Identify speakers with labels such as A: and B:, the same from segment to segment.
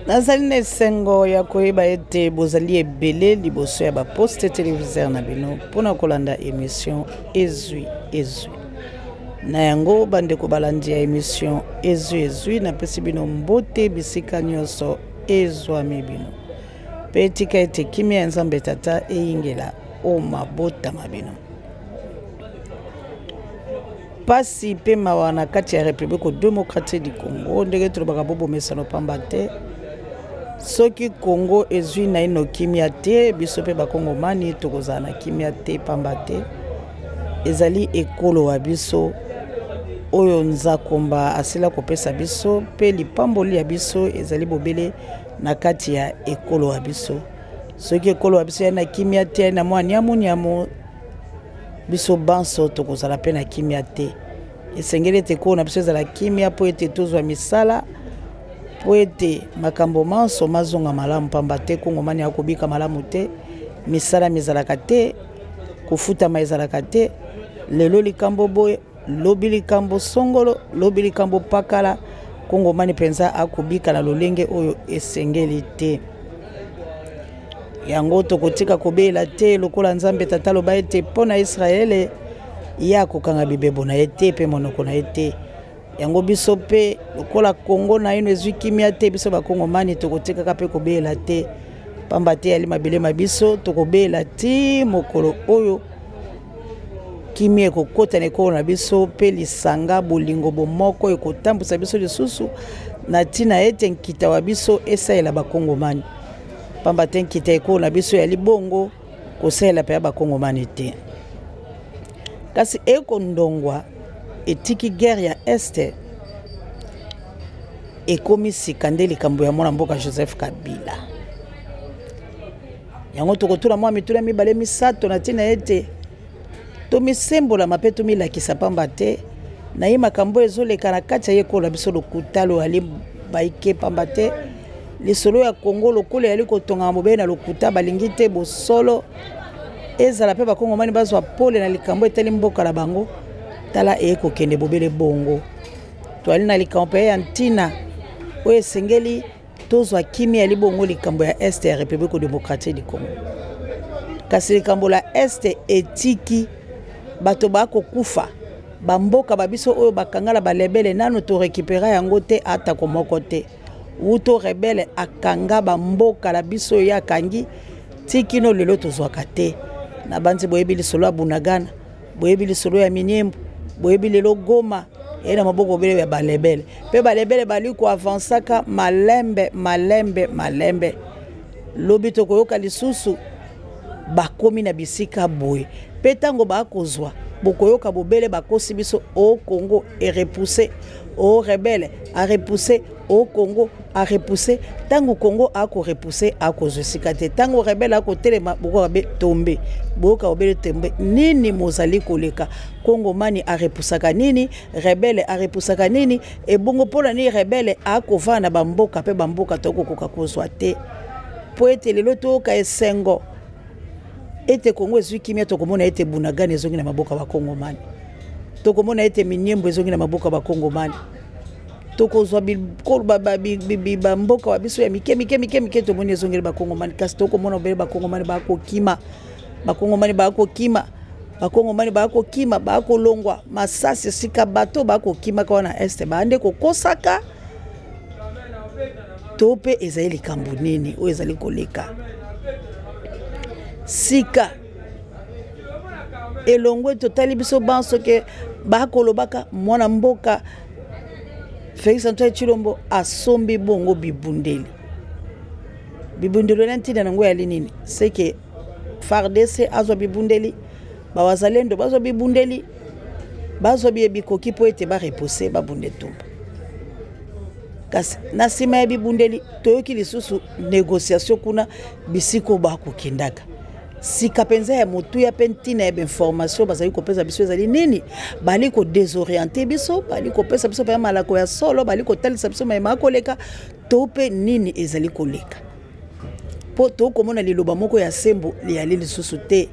A: Nazali na esengo ya koyeba ete bozali ebele liboso ya baposte televiseur na bino mpo na kolanda emission Ezwi Ezwi. Na yango bandeko balandi ya emission Ezwi Ezwi, napesi bino mbote bisika nyonso ezwami bino, mpe tika ete kimia ya Nzambe Tata eyingela o mabota ma bino. Pasi mpe mawa na kati ya Republique Democratique du Congo, ndenge tolobaka bobomesano pamba te. Soki Congo ezwi naino kimia te, biso mpe bakongomani tokozala na kimia te pamba te ezali ekolo wa biso oyo Nzakomba asila kopesa biso, mpe lipamboli ya biso ezali bobele na kati ya ekolo wa biso. Soki ekolo wa biso ya na kimia te, na mwa niamu niamu, biso banso tokozala mpe na kimia te. Esengeli ete ekolo na biso ezala kimia mpo ete tozwa misala, mpo ete makambo manso mazonga malamu, pamba te Kongomani akobika malamu te, misala mizalaka te, kofutama ezalaka te. Lelo likambo boye, lobi likambo songolo, lobi likambo pakala. Kongomani mpenza akobika na lolenge oyo esengeli te. Yango tokotika kobela te, lokola Nzambe Tata aloba ete mpo na Israele ye akokanga bibebo na ye te mpe monoko na ye te. Yango biso mpe lokola Kongo naino ezwi kimia te, biso bakongomani tokotikaka mpe kobela te, pamba te yali mabele ma biso. Tokobela ti mokolo oyo kimia ekokota na ekolo na biso, mpe lisanga bolingo bomoko ekotambwisa biso lisusu na ntina ete nkita wa biso esalela bakongomani, pamba te nkita ekolo na biso yali bongo kosalela mpe ya bakongomani te. Kasi ekondongwa etiki guerre ya este ekomi sika nde likambo ya mwana mboka Joseph Kabila. Yango tokotuna mwa mituna mibale misato na ntina ete tomisembolama mpe tomilakisa, pamba te na ye makambo ezoleka na kati ya ye ekolo na biso lokuta loyali baike, pamba te lisolo ya Kongo lokola eyali kotongama bobele na lokuta, balingi te bosolo ezala mpe bakongomani bazwa pole na likambo etali mboka na bango. Tala eye kokende bobele bongo. Toali na likambo mpe ya ntina oyo esengeli tozwa kimia ya libongo, likambo ya este ya République démocratique du Congo. Kasi likambo la este etiki bato bakokufa, bamboka ba biso oyo bakanga na balebele nano torekipera yango te atako moko te. Wuto rebele akanga bamboka na biso oyo akangi tikino lelo tozwaka te. Na banzi boyebi lisolo ya Bunagana, boyebi lisolo ya Minembwe, boyebi lelo Goma ye na maboko bele ya balebele, mpe balebele bali koavansaka malembe malembe malembe. Lobi tokoyoka lisusu bakomi na bisika boye, mpe ntango bakozwa bokoyoka bobele bakosi biso o Congo erepousse, o rebele arepousse, o Congo arepousse. Ntango Congo akorepousse akozwa esika te, ntango rebele akotelema bokoka be tombe, boyoka bobele tombe. Nini mozali koleka? Kongomani arepoussaka nini? Rebele arepoussaka nini? Ebongo mpona nini rebele akovanda na bamboka mpe bamboka tokokoka kozwa te? Po ete lelo toyoka esengo ete Kongo ezwi kimia, tokomona ete Bunagana ezongi na maboko ya bakongomani, tokomona ete Minembwe ezongi na maboko ya bakongomani, tokozwa bamboka wa biso ya mike mike mike mike tomoni ezongeli bakongomani. Kasi tokomona obele bakongomani bakokima, bakongomani bakokima, bakongomani bakokima, bakolongwa masasi esika bato bakokimaka wana este bande kokosaka to mpe ezali likambo nini oyo ezali koleka sika elongwe. Totali biso banso ke bakolobaka mwana mboka Félix Antoine Tshilombo asombi bongo bibundeli. Bibundeli na ntina nango yali nini? Seke FARDC azwa bibundeli, bawazalendo bazwa bibundeli, bazwa biye bikoki mpo ete barepose babunda etumba. Kasi na nsima ya bibundeli toyoki lisusu négociation kuna bisika oyo bakokendaka sika mpenza ya motuya mpe ntina ya bainformation bazali kopesa biso ezali nini? Bali kodesoriente biso, bali kopesa biso mpenza malako ya solo, bali kotalisa biso mayema akoleka to mpe nini ezali koleka, mpo tokomona liloba moko ya sembo liyali lisusu te.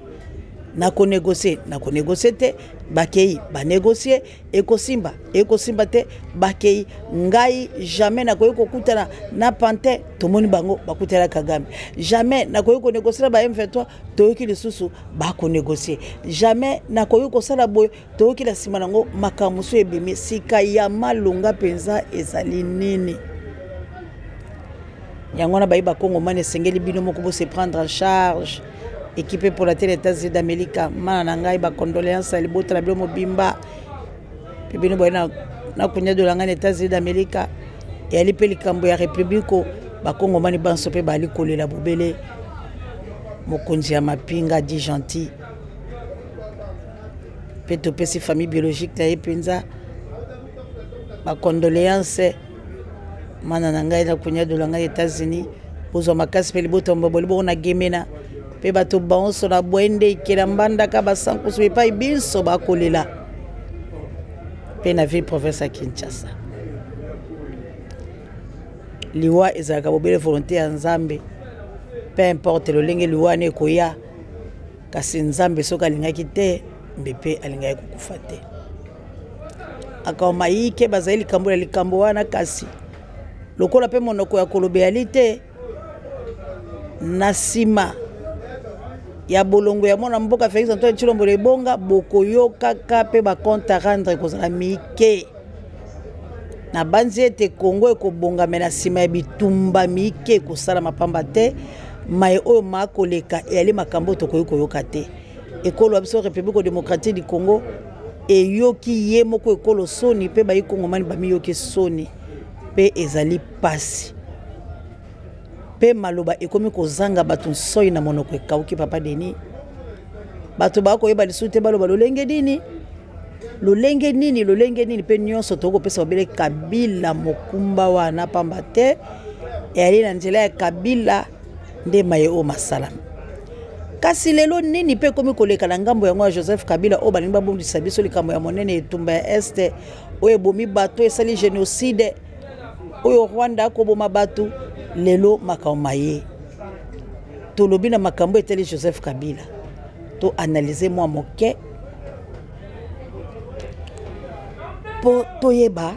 A: Nakonegocie, nakonegocie te, bakei banegocie, ekosimba, ekosimba te, bakei. Ngai jamais nakoki kokutana na pantin, tomoni bango bakutana Kagame. Jamais nakoki konegocie na ba M23, toyoki lisusu bakonegocie. Jamais nakoki kosala boye, toyoki na nsima nango makambo mosusu ebimi. Sika ya malonga mpenza ezali nini? Yango wana bayi bakongomani esengeli bino moko bose prendre en charge. Ekipe epola te na États-Unis d'Amérique, mana na ngai bacondoléance ya libota na bino mobimba, mpe bino boye na kunyadola ngai na États-Unis d'Amérique. Eyali mpe likambo ya Republiko, bakongomani banso mpe bali kolela bobele mokonzi ya mapinga di gentil, mpe topesi famille biologique na ye mpenza bacondoléance. Mana na ngai na kunyadola ngai États-Unis, bozwa makasi mpe libota mboboli bongo na gemena mpe bato banso na bwende ikela mbandaka basankusu epai binso bakolela mpe na ville province ya Kinshasa. Liwa ezalaka bobele volonté ya Nzambe, peu importe lolenge liwa wana ekoya, kasi Nzambe soki alingaki te mbe mpe alingaki kokufa te. Akao mayike bazali likambo ya likambo wana, kasi lokola mpe monoko ya koloba eyali te na nsima ya bolongo ya mwana mboka Félix Antoine Tshilombo Lebonga, bokoyokaka mpe bacompte à rendre ekozala mike. Nabanzi ete Congo ekobongama na nsima ya bitumba mike ekosalama pamba te maye oyo makoleka eyali makambo oyo tokoki koyoka te. Ekolo ya biso République démocratique du Congo eyoki ye moko ekolo soni, mpe bayi kongomani bamiyoki soni, mpe ezali pasi, mpe maloba ekomi kozanga bato nsoi na monoko ekauki. Papa Denis, bato bakoyeba lisusu te baloba lolenge nini, lolenge nini, lolenge nini, mpe nyonso tokopesa babele Kabila mokumba wana pamba te eyali na nzela ya Kabila nde maye oyo masalami. Kasi lelo nini mpe ekomi koleka na ngambo yango ya Joseph Kabila oyo balingi babundisa biso likambo ya monene, etumba ya este oyo ebomi bato, esali génocide, oyo Rwanda akoboma bato. Lelo makambo maye tolobi na makambo etali Joseph Kabila, to analyse mwa moke mpo toyeba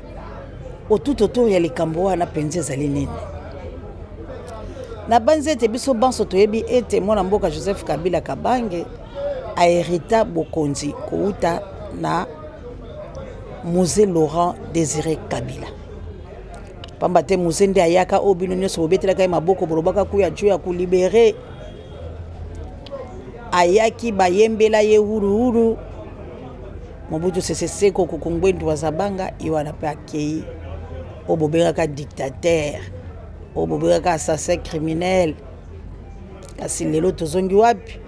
A: tout autour ya likambo wana mpenza ezali nini. Nabanzi ete biso banso toyebi ete mwana mboka Joseph Kabila Kabange aherita bokonzi kouta na Mzee Laurent Désiré Kabila, pamba te Mzee nde ayaka oyo bino nyonso bobetelaka ye maboko, bolobaka kuya jo ya kolibere, ayaki bayembela ye huruhuru. Mobutu Sese Seko Kuku Ngbendu wa Zabanga ye wana mpe akei, oyo bobengaka dictateur, oyo bobengaka assassin criminel. Kasi lelo tozongi wapi?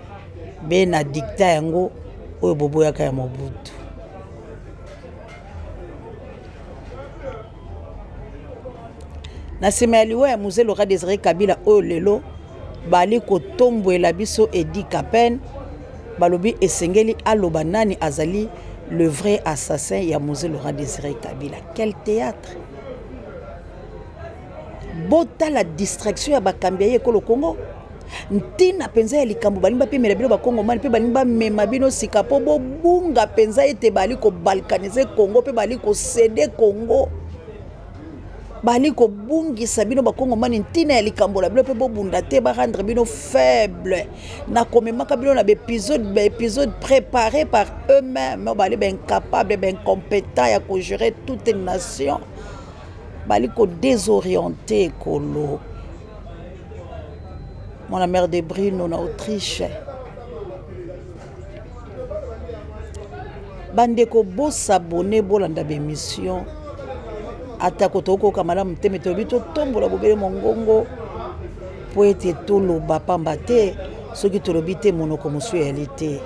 A: Be na dicta yango oyo boboyaka ya Mobutu. Na nsima ya liwa ya Mzee Laurent Désiré Kabila oyo lelo bali kotombwela biso Eddy Kapend, balobi esengeli aloba nani azali le vrai assassin ya Mzee Laurent Désiré Kabila. Quel théâtre! Botala distraction ya bakambi ya ekolo Congo. Ntina mpenza ya likambo balingi bapemela bino bakongomani mpe balingi bamema bino sika mpo bobunga mpenza ete bali kobalkanize Congo mpe bali kosede Congo, bali kobungisa bino bakongomani ntina ya likambo na bino mpe bobunda te, barendre bino faible na komemaka bino na baépisode, baépisode préparé par eux-mêmes. Bali baincapable, baincompétent ya kogérer toute une nation, bali kodésoriente ekolo. Mwana mère de Brino na Autriche, bandeko bosabone, bolanda bémission atako tokokoka malamu te, me toyebi totombola bobele mongongo mpo ete toloba pamba te soki tolobi te monoko mosusu eyali te.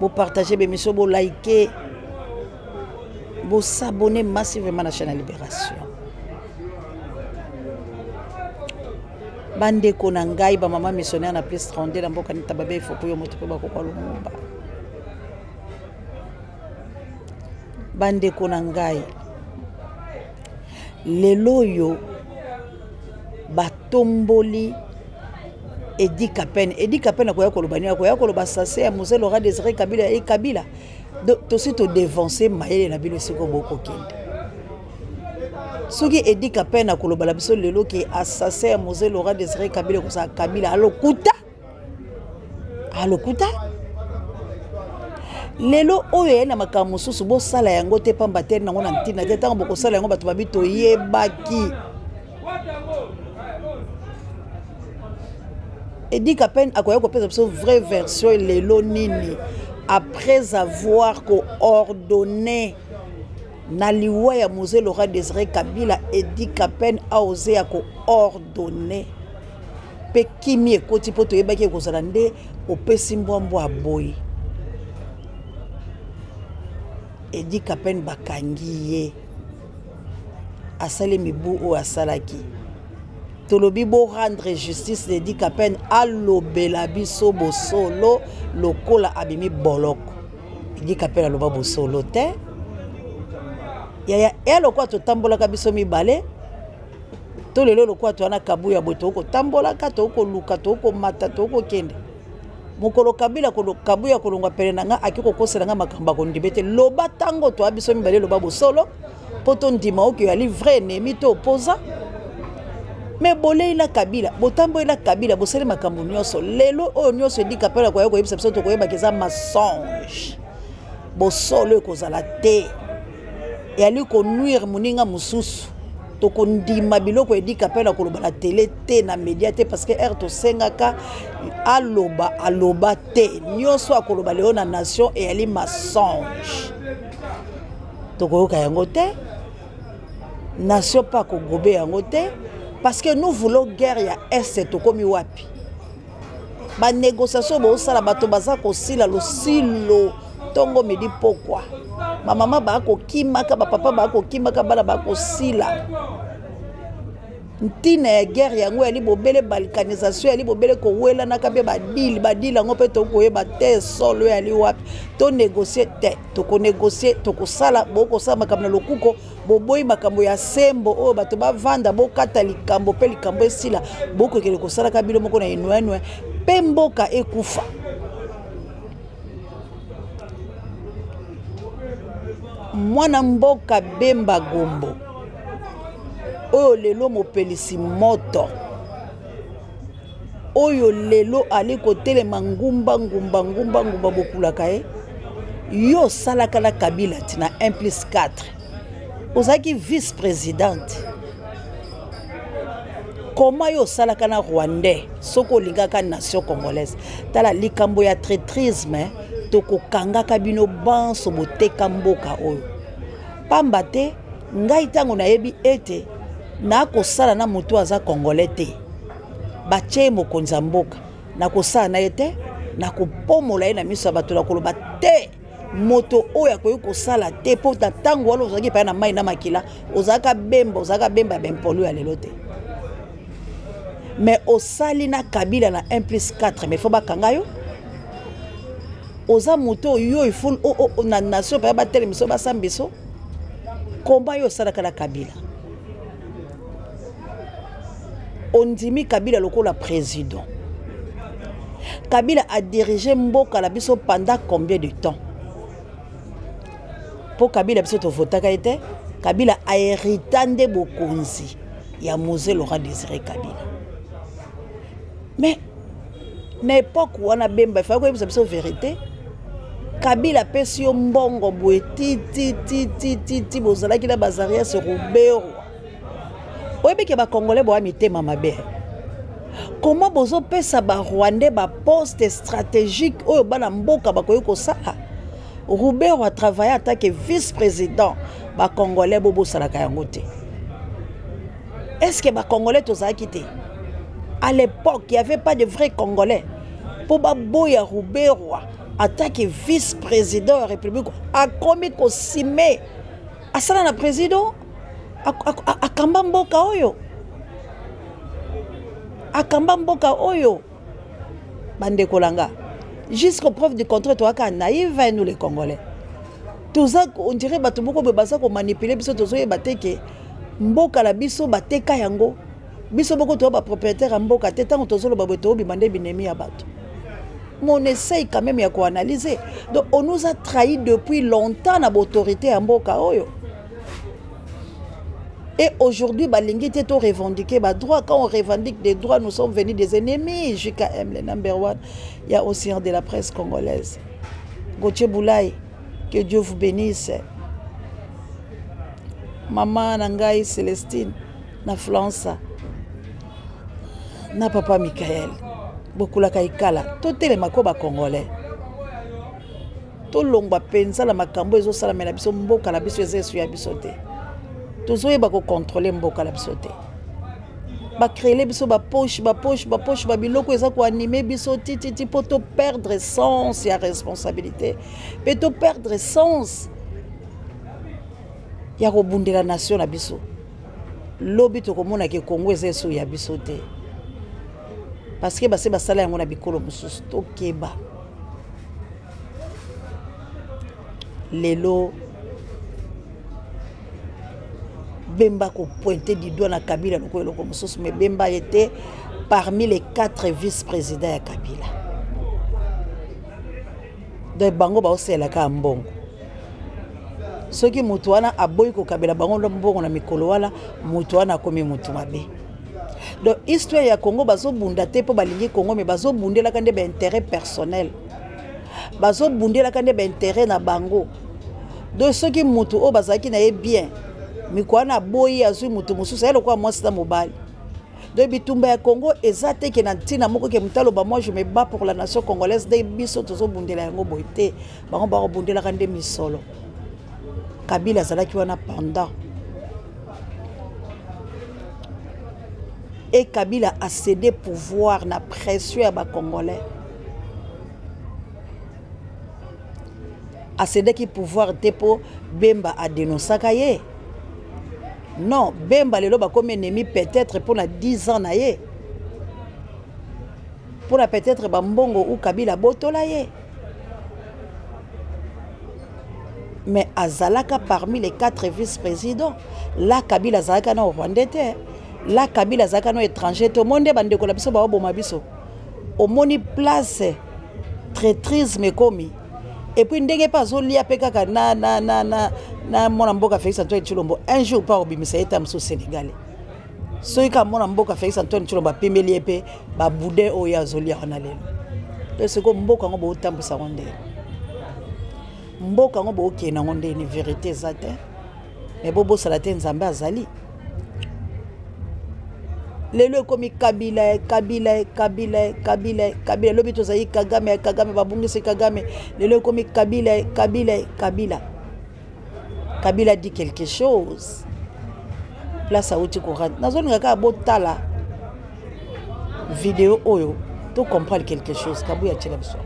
A: Bopartage bémission, bolike, bosabone massivement na chaîne ya Libération. Bandeko na ngai bamama missionnaire na plus 32 na mboka nita babe efoku yo moto mpe bakokwa Lumumba. Bandeko na ngai, lelo oyo batomboli Eddy Kapend. Eddy Kapend akoya koloba nini? Akoya koloba sase ya Mzee Laurent Désiré Kabila et Kabila. Donc tosi to devancer mayele na bino esika bokokende. Soki Eddy Kapend akoloba na biso lelo ke assassin ya Mzee Laurent Désiré Kabila ekozala Kabila alokuta. Alokuta. Lelo oyo eyai na makambo mosusu bosala yango te pamba te nango na ntina te ntango bokosala yango bato babi toyebaki. Eddy Kapend akoya kopesa biso vraie version lelo nini après avoir coordonné na liwa ya Mzee Laurent Désiré Kabila. Eddy Kapend a osé ya coordonner mpe kimi ekoti mpo toyebaki ekozala nde opesi mbwambwa aboyi. Eddy Kapend bakangi ye, asali mibu oyo asalaki. Tolobi bo rendre justice Eddy Kapend, alobela biso bosolo lokola abimi boloko. Eddy Kapend aloba bosolo te yaya ya lokola totambolaka biso mibale to lelo lokola toza na kabuya boye, tokotambolaka, tokoluka, tokomata, tokokende. Mokolo Kabila kabuya kolongwa pene na nga, aki kokosela nga makambo akondima ete loba ntango toya biso mibale, loba bosolo mpo tondima oyo oyali vrai ennemi to opposant. Me bolei na Kabila, botamboli na Kabila, bosali makambo nyonso. Lelo oyo nyonso Eddy Kapend akoya koyebisa biso, tokoyebaka eza mensonge, bosolo ekozala te, eyali konuire moninga mosusu. Tokondima biloko Eddy Kapend akoloba na tele te, na media te, parce que heure tosengaka aloba, aloba te. Nyonso akoloba lelo na nation eyali mensonge, tokoyoka yango te, nation mpe akogobe yango te, parce que nous voulons guerre ya Est. Tokomi wapi? Banégociation bosala, bato baza kosila losilo ntongo midi pokwa, bamama bakokimaka, bapapa bakokimaka, bana bakosila. Ntina ya guerre yango yali bobele balkanisation, yali bobele kowelanaka mpe badile badile yango mpe tokoyeba te solo yali wapi. Tonégocie te, tokonégocie, tokosala, bokosala makambo na lokuko, boboyi makambo ya sembo oyo bato bavanda, bokata likambo mpe likambo esila. Bokokende kosalaka bino moko na enwenwe mpe mboka ekufa. Mwana mboka Bemba Gombo oyo lelo mopelisi moto oyo lelo ali kotelema ngumba ngumba ngumba ngumba, bokulaka ye. Yo osalaka na Kabila ti na 1 plus 4, ozalaki vice présidente. Koma yo osalaka na Rwandais soki olingaka nation congolaise. Tala likambo ya traîtrisme, tokokangaka bino banso boteka mboka oyo pamba te. Ngai ntango nayebi ete nakosala na moto aza congolais te, batie ye mokonzi ya mboka, nakosala na ye te, nakopomola ye na miso ya bato, nakoloba te moto oyo akoki kosala te. Mpo na ntango wana ozalaki epai na mai na makila, ozalaka Bemba, ozalaka Bemba ya bempolu ya lelo te. Mais osali na Kabila na 1 plus 4, mais faut bakanga yo. Oza moto oyo il faut na nation mpe batelemiso, basambiso. Komba yo osalaka na Kabila, ondimi Kabila lokola président. Kabila a dirigé mboka na biso pendant combien de temps? Mpo Kabila, biso tovotaka ye te. Kabila ahérita nde bokonzi ya Mzee Laurent Désiré Kabila. Mais na époque wana, Bemba efaki koyebisa biso vérité. Kabila apesi yo mbongo boye ti ti ti ti ti ti, bozalaki na bazarias Ruberwa. Oyebi ke bacongolais boya mitema mabe. Comment bozopesa barwandais baposte stratégique oyo bana mboka bakoki kosala? Ruberwa atravaille en tant que vice président. Bacongolais bobosalaka yango te. Est ce que bacongolais tozalaki te à l'époque? Il y avait pas de vrai Congolais mpo baboya Ruberwa en tant que vice président ya République. Akomi kosime asala na président, akamba mboka oyo, akamba mboka oyo. Bandeko na nga, jusqu'au preuve du contraire, toyaka naïve. Nous les Congolais, toza, on dirait bato moko boye baza komanipuler biso. Tozoyeba te ke mboka na biso bateka yango. Biso moko toya bapropriétaire ya mboka te. Ntango tozoloba boye, toobima nde binemi ya bato, mais on essaye quand même ya koanalyser. Donc on nous a trahi depuis longtemps na baautorité ya mboka oyo. Et aujourd'hui, balingi te to revendiquer ba droit. Quand on revendique des droits, nous sommes venus des ennemis. JKM, le number one. Il y a aussi un de la presse congolaise. Gauthier Boulaye, que Dieu vous bénisse. Maman na ngai Célestine, na Flansa, na papa Michael. Bokulaka ikala. Totelema ko ba Congolais. Tolongwa mpenza na makambo ezosalamela biso. Mboka na biso eza esu ya biso te. Tozoyeba kocontrôler mboka na biso te. Bacréele biso bapoche, bapoche, bapoche, babiloko eza koanimer biso tititi mpo toperdre sens ya responsabilité mpe toperdre sens ya kobundela nation na biso. Lobi tokomonaka Kongo eza esu ya biso te, parce que base basala yango na bikolo mosusu. Tokeba. Lelo Bemba kopointe du doigt na Kabila lokola eloko mosusu, mais Bemba était parmi les quatre vice-présidents ya Kabila. Donc bango baosalelaka ya mbongo. Soki moto wana aboyi kokabela bango mbongo na mikolo wana, moto wana akomi moto mabe. Donc histoire ya Congo, bazobunda te mpo balingi Congo, mais bazobundelaka nde baintérêt personnel, bazobundelaka nde baintérêt na bango. Donc soki motu oyo bazalaki na ye bien mikolo wana aboyi, azwi motu mosusu, aye lokola mwasi na mobali. Donc bitumba ya Congo eza te ke na ntina moko ke moto aloba: "Moi, je me bats pour la nation congolaise." Nde biso tozobundela yango boye te. Bango bakobundelaka nde misolo. Kabila azalaki wana pendant, et Kabila a cédé pouvoir na pression ya bacongolais. Acédaki pouvoir te mpo Bemba adénonçaka ye. Non, Bemba lelo bakomi ennemi, peut-être mpona 10 ans na ye, mpona peut-être bambongo u Kabila abotola ye, mais azalaka parmi les quatre vice-présidents. La Kabila azalaka na Rwandais te, la Kabila azalaka na étranger te. Omoni nde bandeko na biso baoboma biso. Omoni place traîtrisme ekomi. Et puis ndenge mpe azolia mpe kaka na mwana mboka Félix Antoine Tshilombo, un jour mpe akobimisa ye ta mosusu Sénégalais. Soki kaka mwana mboka Félix Antoine Tshilombo apimeli ye mpe baboudin oyo azolia wana lelo. To sikoyo mboka yango bootambwisa yango ndeni? Mboka yango bookende yango ndeni? Vérité eza te, mais bobosala te, Nzambe azali. Lelo ekomi Kabila, Kabila, Kabila, Kabila, Kabila. Lobi tozali Kagame, Kagame, babungisi Kagame. Lelo ekomi Kabila, Kabila, Kabila. Kabila dit quelque chose, place auti korate. Nazolinga kaka botala video oyo to comprendre quelque chose. Kabuya atiela biso.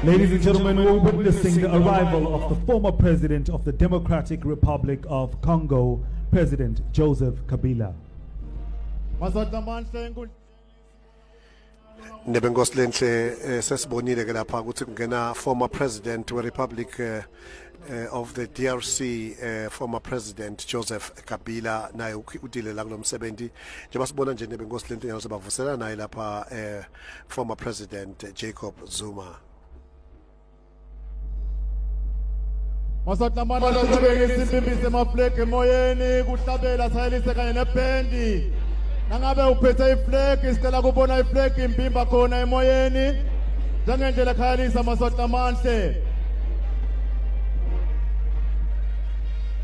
B: Ladies and gentlemen, we're witnessing the arrival of the former president of the Democratic Republic of Congo, President Joseph Kabila.
C: Nebenkosi lenhle, sesibonile ke lapha ukuthi kungena former president we Republic of the DRC, former President Joseph Kabila. Naye udile la kulomsebenzi njengoba sibona nje, nebenkosi lenhle, yalo sebavusela naye lapha former President Jacob Zuma.
D: Masatlamana, sichubeke simbimbise emaflegi emoyeni, kuhlabela sayelise kanye nebhendi. Nangabe uphethe iflegi, sicela kubona iflegi impimba khona emoyeni njengendlela khayalisa maswati amahle.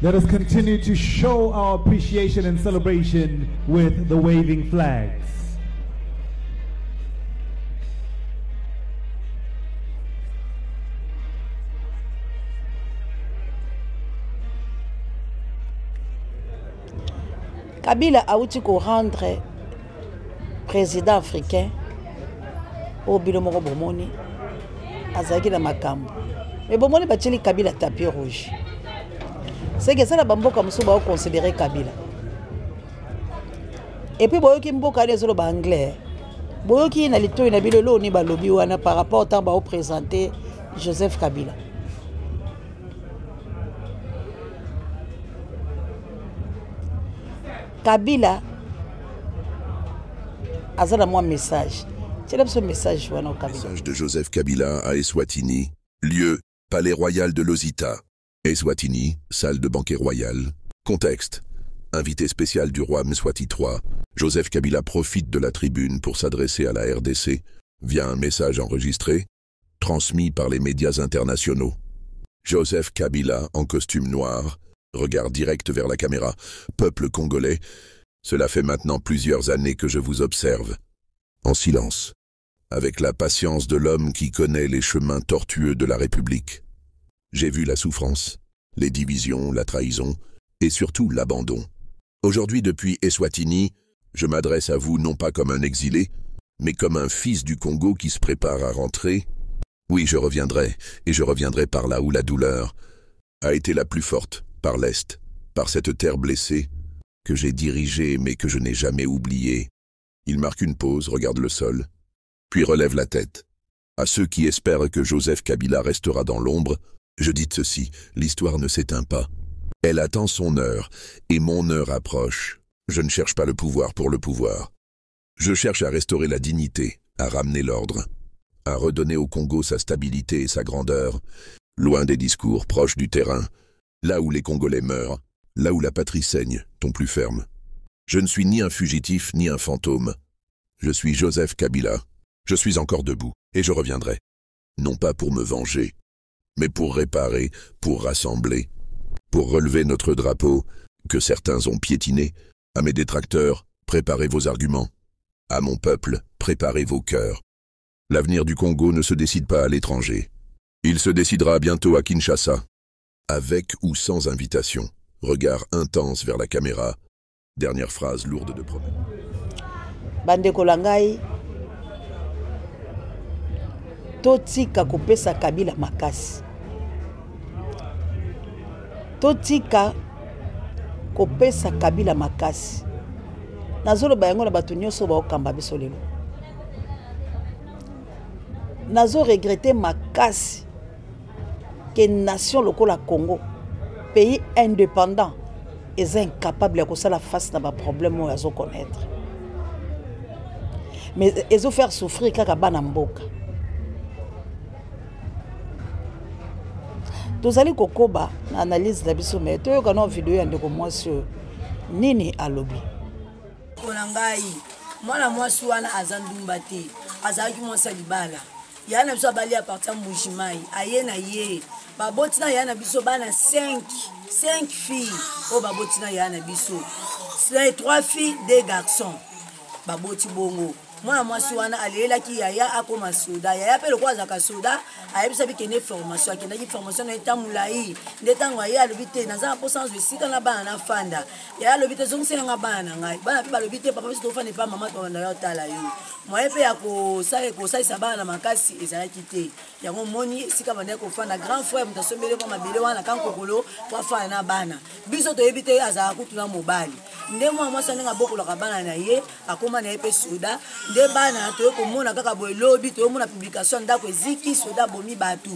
B: Let us continue to show our appreciation and celebration with the waving flags.
A: Kabila auti ko rendre président africain oyo bino moko bomoni azalaki na makambo me bomoni batieli Kabila tapis rouge seke eza na bamboka mosusu baoconsidere Kabila epuis boyoki mboka wana ezoloba anglais boyoki ye na litoi na bino eloo nini balobi wana par rapport ntango baopresente Joseph Kabila. Kabila aza na mwa message tiela biso message wana Kabila.
E: Message de Joseph Kabila à Eswatini, lieu Palais Royal de Lozita. Eswatini, salle de banquet royal. Contexte. Invité spécial du roi Mswati III, Joseph Kabila profite de la tribune pour s'adresser à la RDC via un message enregistré, transmis par les médias internationaux. Joseph Kabila, en costume noir, regard direct vers la caméra. Peuple congolais, cela fait maintenant plusieurs années que je vous observe. En silence, avec la patience de l'homme qui connaît les chemins tortueux de la République. J'ai vu la souffrance, les divisions, la trahison et surtout l'abandon. Aujourd'hui, depuis Eswatini, je m'adresse à vous non pas comme un exilé, mais comme un fils du Congo qui se prépare à rentrer. Oui, je reviendrai, et je reviendrai par là où la douleur a été la plus forte, par l'Est, par cette terre blessée, que j'ai dirigée mais que je n'ai jamais oubliée. Il marque une pause, regarde le sol, puis relève la tête. À ceux qui espèrent que Joseph Kabila restera dans l'ombre, je dis ceci, l'histoire ne s'éteint pas. Elle attend son heure, et mon heure approche. Je ne cherche pas le pouvoir pour le pouvoir. Je cherche à restaurer la dignité, à ramener l'ordre, à redonner au Congo sa stabilité et sa grandeur, loin des discours, proche du terrain, là où les Congolais meurent, là où la patrie saigne, ton plus ferme. Je ne suis ni un fugitif, ni un fantôme. Je suis Joseph Kabila. Je suis encore debout, et je reviendrai. Non pas pour me venger, mais pour réparer, pour rassembler, pour relever notre drapeau, que certains ont piétiné. À mes détracteurs, préparez vos arguments. À mon peuple, préparez vos cœurs. L'avenir du Congo ne se décide pas à l'étranger. Il se décidera bientôt à Kinshasa. Avec ou sans invitation. Regard intense vers la caméra. Dernière phrase lourde de promesses.
A: Bandeko na ngai, totika kopesa Kabila makasi, totika kopesa Kabila makasi. Nazoloba yango na bato nyonso baokamba biso lelo. Nazo regretter makasi ke nation lokola Congo, pays indépendant, eza incapable ya kosala face na baproblème oyo azoconnaître, mais ezofaire souffrir kaka bana mboka. Tozali kokoba na analyse na biso, mais toyoka na video ya ndeko mwasi oyo nini alobi.
F: Mpona ngai, mwana mwasi wana aza ndumba te, azalaki mwasi ya libala. Ya na biso abali ya parti ya Mbujimai, aye na ye baboti na ya na biso bana 5, 5 filles oyo baboti na ya na biso, 3 filles, 2 garçons baboti bongo. Mwana mwasi wana aleyelaki yaya akoma soda. Yaya mpe lokola azalaka soda, ayebisa bikende formation, akendaki formation na ye ntango molai. Nde ntango aye alobi te, naza na mposa nazwa esika na bana nafanda. Yaya alobi te, zongisela nga bana na ngai. Bana mpe balobi te, papa biso tofanda epa mama, tobanda yo otala yo. Moyen mpe ya kosalisa bana na makasi ezalaki te. Yango moni esika bandaki kofanda, grand frère moto asombeli mwa mabele wana kankokolo po afanda na bana. Biso toyebi te azalaka kutu na mobali. Nde mwana mwasi ndenge abokolaka bana na ye, akoma na ye mpe soda. Nde bana toye komona kaka boye lobi, toyomona publication ndako eziki, soda abomi bato.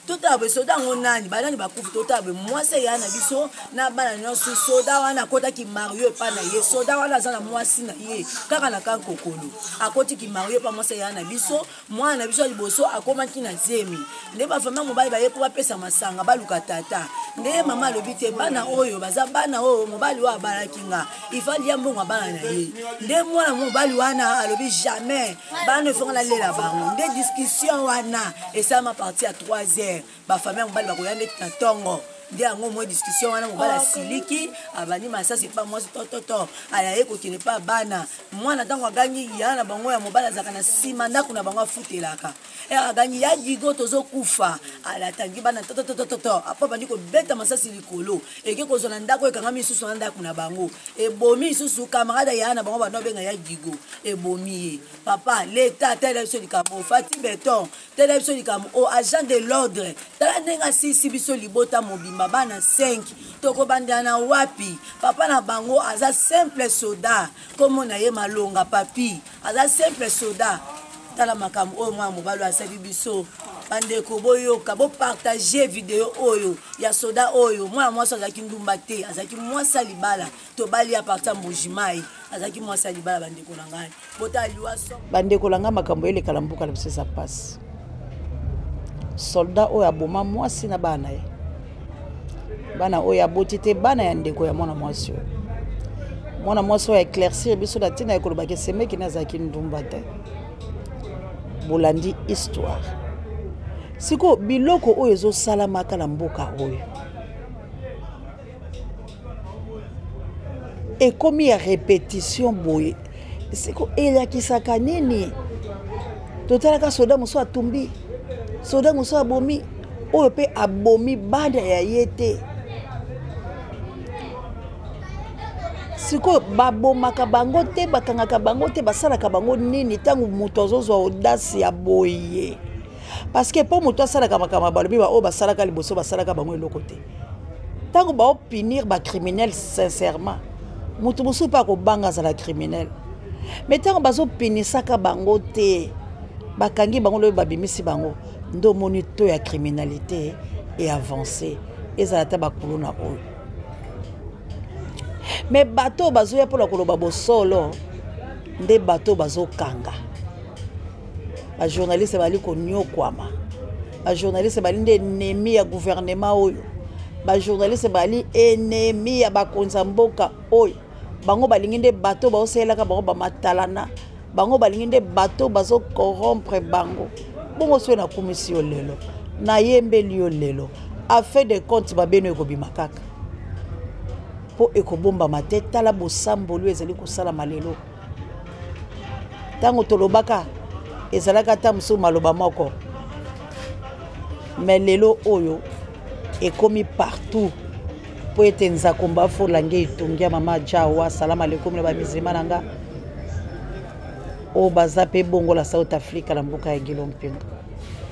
F: Totala boye soda yango nani, banani bakufi. Totala boye mwasi eya na biso na bana nyonso. Soda wana akotaki mario epa na ye, soda wana aza na mwasi na ye kaka na kankokolo, akotiki mario epa mwasi eya na biso. Mwana na biso ya liboso akomaki na zemi. Nde bafamille mobali baye mpo bapesa masanga baluka tata. Nde mama alobi te, bana oyo baza bana oyo mobali oyo abalaki nga, ifali ya mbongo ya bana na ye. Nde mwana mobali wana alobi jamais bana efonga nalela bango. Nde discussion wana esalama parti ya 3 heures. Bafamille ya mobali bakoya nde na ntongo. Nde yango mwa discussion wana, mobali asiliki, abandi masasi epa mwasi tototo, ayaye kokende epa bana. Mwana ntango agangi ya na bango ya mobali azalaka na nsima ndako na bango afutelaka, e agangi ya Gigo, tozokufa, alatangi bana tototototo, apo abandi kobeta masasi likolo, eke kozwa na ndako ekangami lisusu na ndako na bango, ebomi lisusu camarade ya na bango bando abenga ya Gigo, ebomi ye. Papa leta, tala biso likambo. Fati Beton, tala biso likambo. O agent de l'ordre, tala ndenge asilisi biso libota mobimba, bana 5, tokobandela na wapi? Papa na bango aza simple soda, kombo na ye Malonga Papi, aza simple soda. Tala makambo oyo mwana mobali oyo asali biso. Bandeko, boyoka, bopartage video oyo ya soda oyo. Mwana mwasi azalaki ndumba te, azalaki mwasi ya libala, tobali ya parti ya Mbujimai, azalaki mwasi ya libala. Bandeko na ngai, botala liwa so.
A: Bandeko na ngai, makambo elekala mboka na biso eza mpasi. Soldat oyo aboma mwasi na bana ye, bana oyo aboti te, bana ya ndeko ya mwana mwasi oyo. Mwana mwasi oyo éclaircir biso na ntina ya kolobaka esemeki na azalaki ndumba te. Bolandi histoire. Sikoyo biloko oyo ezosalamaka na mboka oyo ekomi ya répétition boye, siko elakisaka nini? Totalaka soda mosusu atumbi, soda mosusu abomi, oyo mpe abomi bana ya ye te. Sikoyo babomaka bango te, bakangaka bango te, basalaka bango nini ntango moto azozwa audace ya boye? Parce que mpo moto asalaka makambo, balobi baoyo basalaka liboso basalaka bango eloko te. Ntango baopunir bacriminel sincèrement, moto mosusu mpe akobanga azala criminel. Mais ntango bazopinisaka bango te, bakangi bango, loyo babimisi bango, nde omoni to ya criminalité e avance. Ezala ata bakuluna oyo, me bato oyo bazoya mpona koloba bosolo nde bato oyo bazokanga. Bajournaliste bali konyokwama, bajournaliste bali nde ennemi ya gouvernement oyo, bajournaliste bali ennemi ya bakonzi ya mboka oyo. Bango balingi nde bato baosalelaka bango bamatalana, bango balingi nde bato bazocorrompre bango. Bongo soki nakumisi yo lelo, nayembeli yo lelo, afin de compte babeno ekobima kaka mpo ekobombama te. Tala bosamboli oyo ezali kosalama lelo. Ntango tolobaka, ezalaka ata mosusu maloba moko, me lelo oyo ekomi partout, mpo ete nzakomba afolange etongi ya mama Jawa. Salama alekomi na bamizilima na nga oyo baza mpe bongo la South Africa, na mboka ya Gilo Mpinga,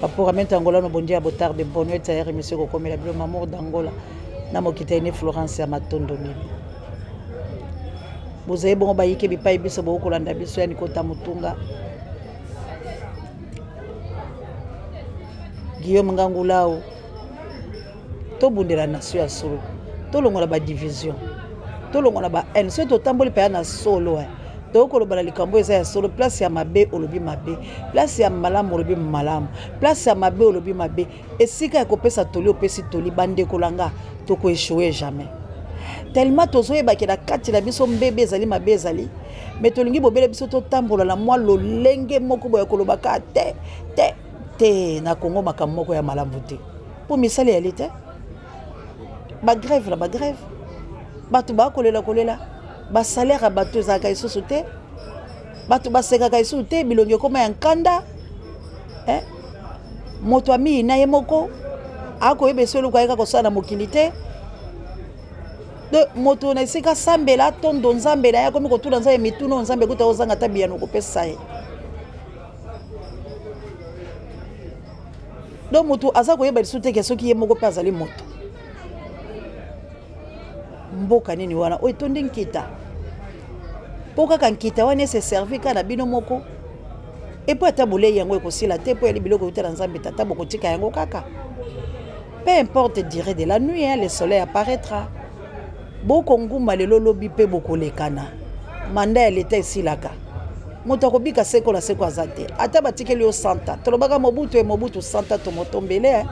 A: baporamento Angola no bondia ya botarde. Bonne nuit. Ayere émission ekokomela bilo Mamour d'Angola na mokita ene Florence ya Matondo mimi. Bozali bongo bayike bipai biso bokolanda biso ya Nikota Motunga, Guillaume Ngangulau. Tobundela nation ya solo, tolongola badivision, tolongola ba haine. Soki totamboli mpenza na solo, tokoloba na likambo eza ya solo. Place ya mabe olobi mabe, place ya malamu olobi malamu, place ya mabe olobi mabe, esika ya kopesa toli opesi toli. Bandeko na nga, tokoéchouer jamais, tellement tozoyebaki na kati na biso mbebe ezali, mabe ezali, me tolingi bobele biso totambola na mwa lolenge moko boye kolobaka te te te. Na Kongo makambo moko ya malamu te, mpo misala eyali te, bagrève na bagrève, bato bakolela kolela, basalaire ya bato ezalaka lisusu te, bato basekaka lisusu te, bilongi ekóma ya nkanda, eh? Moto amii na ye moko akoyeba esi eloko ayeka kosala na mokili te. De moto na esika asambela, atondo Nzambe na ye, akomi kotuna Nzambe mituna oyo Nzambe kuta ozanga ata biyano kopesa ye. Donc moto aza koyeba lisusu te ke soki ye moko mpe azali moto. Mboka nini wana oyo etondi nkita, mpo kaka nkita wana ese servi kaka na bino moko? Epo ata bolei yango ekosila te, mpo yali biloko euta na Nzambe Tata, bokotika yango kaka. Peu importe durée de la nuit, hein, le soleil apparaîtra. Bokonguma lelo, lobi mpe bokolekana. Manda ya leta esilaka, moto akobika seko na seko aza te. Ata batikeli yo santa, tolobaka Mobutu e Mobutu santa tomotombele, hein?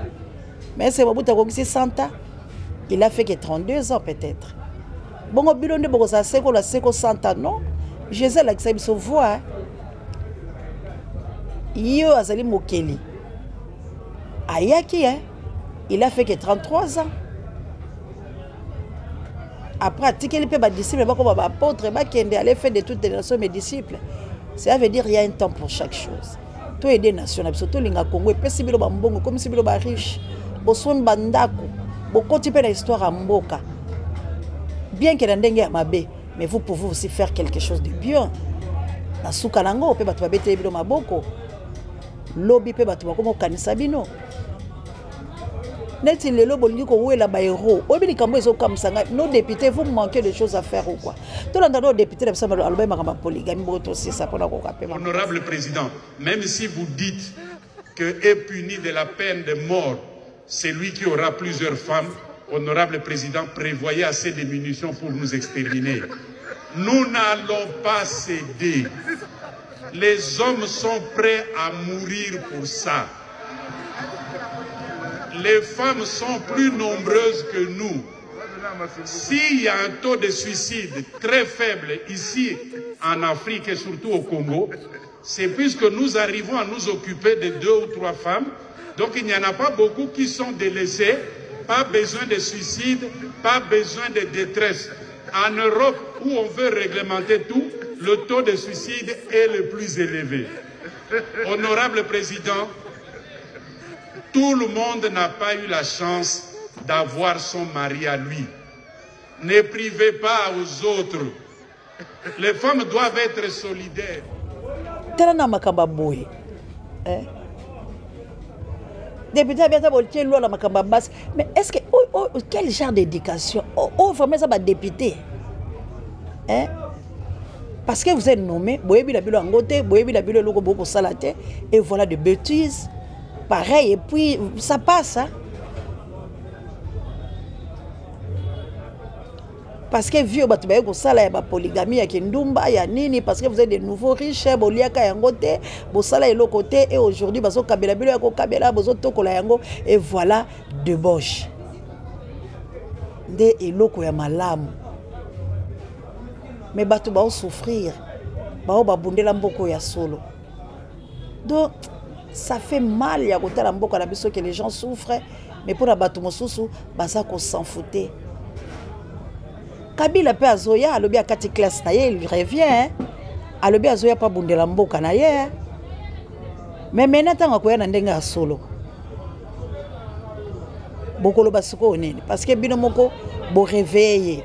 A: Mais se Mobutu akokisi santa, il a fait que 32 ans peut-être. Bongo bino nde bokozala seko na seko santa? Non, Jésus alakisa biso voi, ye oyo azali mokeli ayaki, hein? Il a fait que 33 ans. Après atikeli mpe badisciple bakoma baapôtre, bakende aller faire de toutes les nations mes disciples. Cela veut dire il y a un temps pour chaque chose. To aider nation na biso, tolinga Congo, epesi bino bambongo, ekomisi bino bariche, bosombi bandako, bokoti mpe na histoire ya mboka, bien que na ndenge ya mabe, mais vous pouvez aussi faire quelque chose de bien. Na suka nango mpe bato babeteli bino maboko, lobi mpe bato bakoma kokanisa bino. Neti lelo bolingi kowela bahéros, oyebi likambo ezokamwisa ngai, nos députés, vous manquez de choses à faire ou quoi? Tolanda nos députés na biso, alobai makambo ya polygamie, boko tosisa mpona koka mpe.
G: Honorable président, même si vous dites que est puni de la peine de mort celui qui aura plusieurs femmes, honorable président, prévoyez assez de munitions pour nous exterminer. Nous n'allons pas céder. Les hommes sont prêts à mourir pour ça. Les femmes sont plus nombreuses que nous. S'il y a un taux de suicide très faible ici en Afrique et surtout au Congo, c'est puisque nous arrivons à nous occuper de 2 ou 3 femmes. Donc il n'y en a pas beaucoup qui sont délaissées. Pas besoin de suicide, pas besoin de détresse. En Europe, où on veut réglementer tout, le taux de suicide est le plus élevé. Honorable Président, tout le monde n'a pas eu la chance d'avoir son mari à lui. Ne privez pas aux autres. Les femmes doivent être solidaires.
A: Tala na makambo ya boye. Eh? Député abiata botie loi na makambo ya basi. Mais est-ce que oh, oh, quel genre d'éducation? Oh, oh, vraiment ça ba député. Hein? Parce que vous êtes nommé, boyebi la bilo angote, boyebi la bilo loko boko salate, et voilà de bêtises. Pareil, et puis ça passe, hein? Parce que vieux bato baye kosala ya ba polygamie ya kindumba ya nini, parce que vous êtes des nouveaux riches, boliaka yango te, bosala eloko te, et aujourd'hui bazo kabela bilo ya kokabela, bozo tokola yango, et voilà débauche. Nde eloko ya malamu. Mais bato bao souffrir, bao babundela mboko ya solo. Donc ça fait mal ya kotala mboka na biso que les gens souffrent, mais pour la bato mosusu baza ko s'en fouter. Kabila pe azoya, alobi akati classe na ye, il revient, hein. Alobi azoya pa bundela mboka na ye, hein. Mais maintenant tango akoya na ndenge ya solo. Bokoloba sikoyo nini? Parce que bino moko bo réveiller.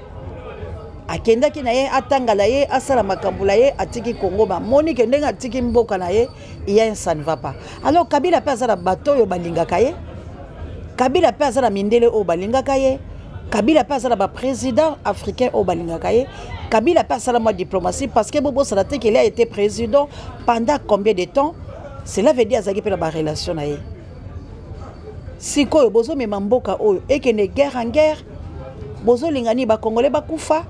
A: Akendaki na ye, atanga na ye, asala makambo na ye, atiki Congo, ba moni ke ndenge atiki mboka na ye, il y a un ça ne va pas. Alors Kabila pe azala bato oyo balingaka ye. Kabila pe azala mindele oyo balingaka ye. Kabila pe azala ba président africain oyo balingaka ye. Kabila pe asala mwa diplomatie parce que Bobo Salate qu'il a été président pendant combien de temps? Cela veut dire azalaki pe na ba relation na ye. Sikoyo bozo mema mboka oyo ekende guerre en guerre, bozo lingani ba Congolais bakufa,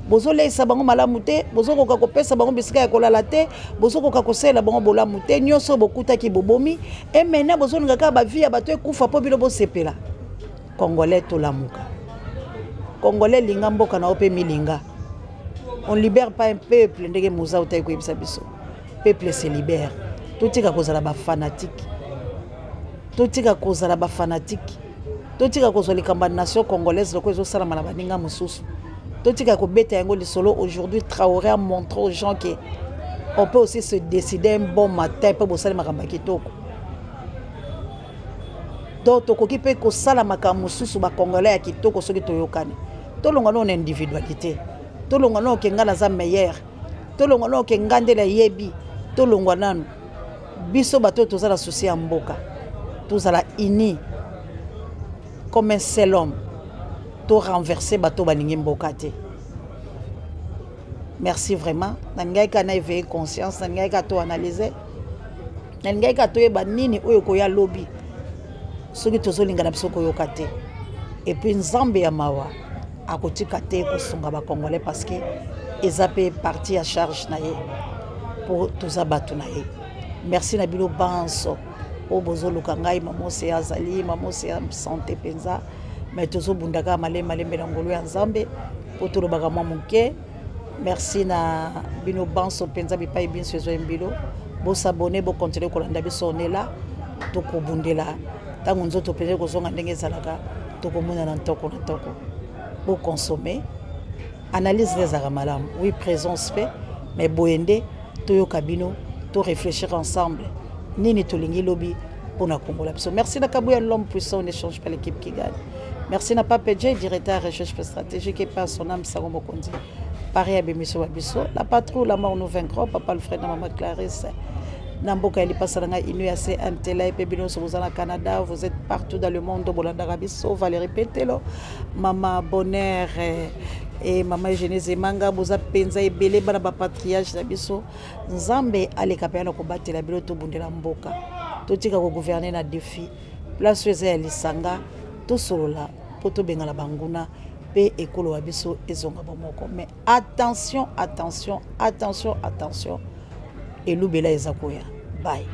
A: bozo leisa bango malamu te, bozo koka kopesa bango bisika ya kolala te, bozo koka kosalela bango bolamu te, nyonso bokutaki bobomi, et maintenant bozo linga kaka ba vie ya bato ekufa po bino bosepela. Congolais tolamuka. Congolais linga mboka na yo pe milinga. On libère pas un peuple ndenge Muza otayi koyebisa biso. Peuple se libère. Totika kozala ba fanatique. Totika kozala ba fanatique. Totika kozwa likambo ya nation congolaise loko ezosalama na baninga mosusu. Totika kobeta yango lisolo. Aujourd'hui Traoré a montré aux gens que on peut aussi se décider un bon matin pe bosali makambo ya kitoko. Donc tokoki pe kosala makambo mosusu ba congolais ya kitoko soki toyokani. Tolonga no na individualité. Tolonga no ke nga naza meilleur. Tolonga no ke nga nde nayebi. Tolongwa nanu. Biso bato toza na souci ya mboka. Tozala unis comme un seul homme. To renverser bato balingi mboka te. Merci vraiment. Nalingaki kaka na éveiller conscience, nalingaki kaka to analyser. Nalingaki kaka toyeba nini oyo koya lobi. Soki tozolinga na biso koyoka te. Et puis Nzambe ya mawa akotika te kosunga ba Congolais parce que eza pe partie ya charge na ye po toza bato na ye. Merci na bino banso oyo bozoluka ngai, mama Oseya azali, mama Oseya santé penza, mais tozobunda kaka malembe malembe na ngolu ya Nzambe po tolobaka mwa moke. Merci na bino banso penza bipai binso ezo mbilo. Bo s'abonner, bo continuer kolanda biso, on est là. Tokobundela ntango nzoto penza ekozonga ndenge ezalaka, tokomona na ntoko na ntoko. Bo consommer. Analyse nde ezalaka malamu. Oui, présence mpe, mais boye nde toyoka bino, to réfléchir ensemble nini tolingi lobi mpona kongola biso. Merci na Kabuya, l'homme puissant, on n'échange pas l'équipe qui gagne. Merci na Pape J, directeur recherche stratégique et par son âme Sango Mokonzi. Paris abimiso wa biso, la patrouille, la mort nous vaincrons, papa Alfred na mama Clarisse. Na mboka ya lipasa na ngai inu ya CMT la epe bino nyonso boza na Canada, vous êtes partout dans le monde, bolandaka biso. Valérie Petelo, mama Bonheur et mama Eugénie Zemanga, boza penza ebele bana ba patriarche na biso. Nzambe aleka pe na kobatela bino, tobundela mboka, totika ko gouverner na défi. Place oyo eza ya lisanga, tosolola po tobengana banguna pe ekolo wa biso ezonga bomoko. Mais attention, attention, attention, attention, elubela eza koya. Bye.